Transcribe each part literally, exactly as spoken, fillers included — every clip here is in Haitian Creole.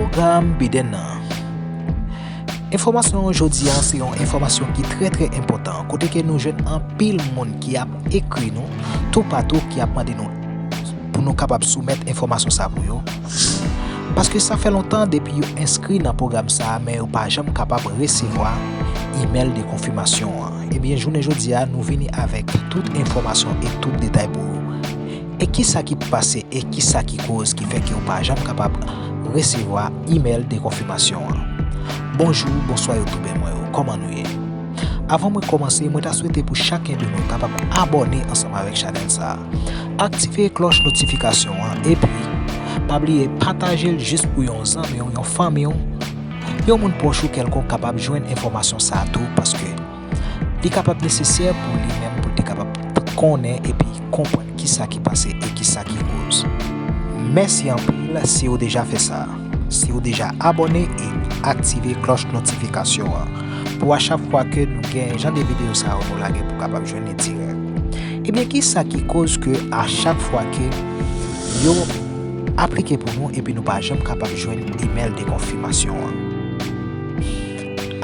Pwogram Biden nan. Enfòmasyon jodi a se yon enfòmasyon ki trè, trè enpòtan, kote ke nou jwenn anpil moun ki ap ekri nou toupatou, ki ap mande nou pou nou kapab soumèt enfòmasyon sa pou yo. Paske sa fè lontan depi yo enskri nan pwogram sa, men yo pa janm kapab resevwa imèl de konfimasyon an. Ebyen, jounen jodi a, nou vini avèk tout enfòmasyon e tout detay pou ou. E kisa ki pase e kisa ki koz ki fè ke ou pa janm kapab resevwa imèl de konfimasyon an? Bonjou, bonswa youtubè mwen yo, kòman nou ye? Avan mwen kòmanse, mwen ta swete pou chaken de nou kapab abòne ansanm avèk chanèl sa a. Aktive klòch notifikasyon an, epi pa bliye pataje l jis pou yon zanmi w, yon fanmi w, yon moun pwòch ou kèlkonk kapab jwenn enfòmasyon sa a tou, paske li kapab nesesè pou li menm, pou l te kapab konnen epi konprann kisa ki pase e kisa ki koz. Mèsi anpil si w deja fè sa. Si w deja abòne e aktive klòch notifikasyon an, pou a chak fwa ke nou gen jan de videyo sa yo nou lage pou kapab jwenn li dirèk. Ebyen, kisa ki koz ke a chak fwa ke yo aplike pou nou epi nou pa janm kapab jwenn imèl de konfimasyon an?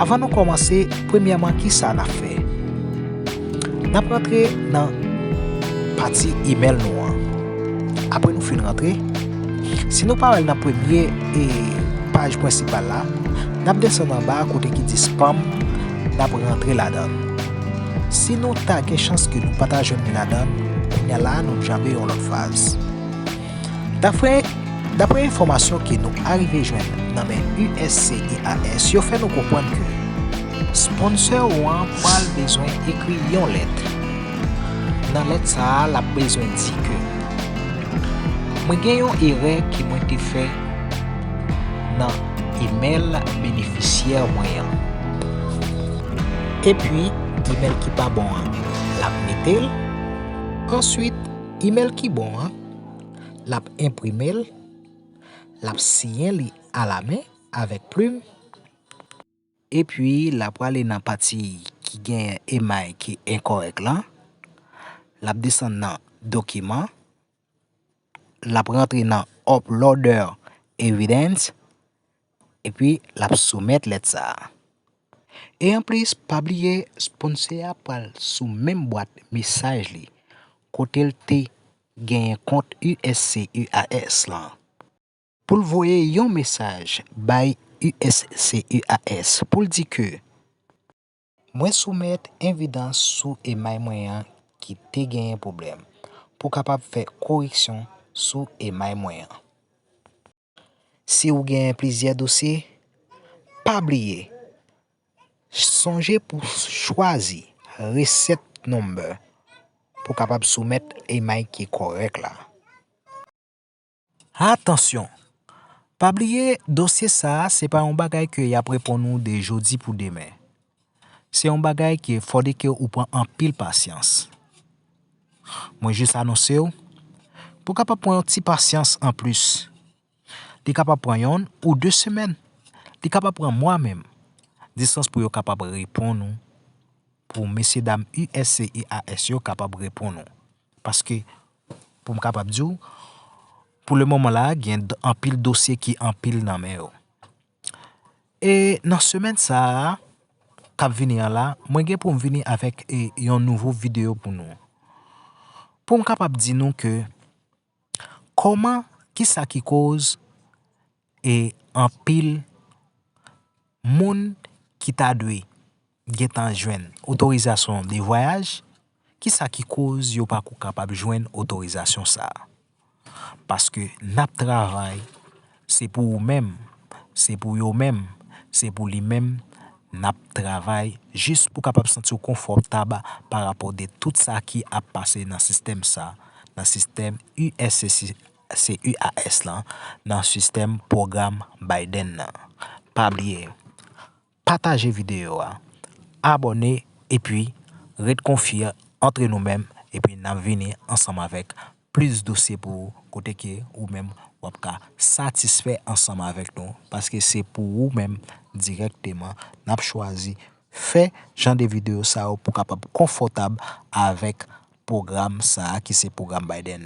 Avan nou kòmanse, premyèman, kisa n ap fè? N ap rantre nan pati imèl nou an. Apre nou fin rantre, si nou pa wè l nan premye, e, paj prensipal la, n ap desann anba kote ki di spam, n ap rantre ladan l. Si nou ta gen chans ke nou pa ta jwenn li ladan l, kounye a la a nou janbe yon lòt faz. Dapre, dapre enfòmasyon ke nou arive jwenn nan men U S C I A S, yo fè nou konprann ke sponsè ou an pral bezwen ekri yon lèt. Nan lèt sa a, l ap bezwen di ke mwen gen yon erè ke mwen te fè nan imèl benefisyè mwen an. Epi, imèl ki pa bon an, l ap mete l. Answit, imèl ki bon an, l ap enprime l, l ap siyen li alamen avèk plim, epi l ap prale nan pati ki gen emay ki enkòrèk lan, l ap desann nan dokiman, l ap rantre nan uploader evidence, epi l ap soumèt lèt sa a. E anplis, pa bliye, sponsè a pral sou menm bwat mesaj li, kote l te genyen kont U S C I A S lan, pou l voye yon mesaj bay U S C I A S pou l di ke mwen soumèt evidans sou emay mwen an ki te genyen pwoblèm, pou kapab fè koreksyon sou emay mwen an. Si w genyen plizyè dosye, pa bliye, sonje pou chwazi reset number pou kapab soumèt emay ki kòrèk la. Atansyon! Pa bliye, dosye sa a, se pa yon bagay ke y ap reponn ou de jodi pou demen. Se yon bagay ke fòde ke ou pran anpil pasyans. Mwen jis anonse w, pou kapab pran yon ti pasyans anplis. Li kapab pran yonn ou de semèn. Li kapab pran mwa menm. Jistans pou yo kapab reponn ou, pou mesye dam U S C I A S yo kapab reponn ou. Paske, pou m kapab di w, pou le moman la, gen d-, anpil dosye ki anpil nan men yo. E nan semèn sa a, k ap vini an la, mwen gen pou m vini avèk, e, yon nouvo videyo pou nou. Pou m kapab di nou ke kòman, kisa ki koz, e, anpil moun ki ta dwe gentan jwenn otorizasyon de vwayaj, kisa ki koz yo pako kapab jwenn otorizasyon sa a? Paske n ap travay, se pou ou menm, se pou yo menm, se pou li menm, n ap travay jis pou kapab santi w konfòtab pa rapò de tout sa ki ap pase nan sistèm sa, nan sistèm U S C I A S lan, nan sistèm pwogram Biden nan. Pa bliye, pataje videyo a, abòne, epi ret konfye antre nou menm, epi n ap vini ansanm avèk plis dosye pou ou, kote ke ou menm w ap ka satisfè ansanm avèk nou, paske se pou ou menm dirèkteman n ap chwazi fè jan de videyo sa yo pou kapab konfòtab avèk pwogram sa a ki se pwogram Biden.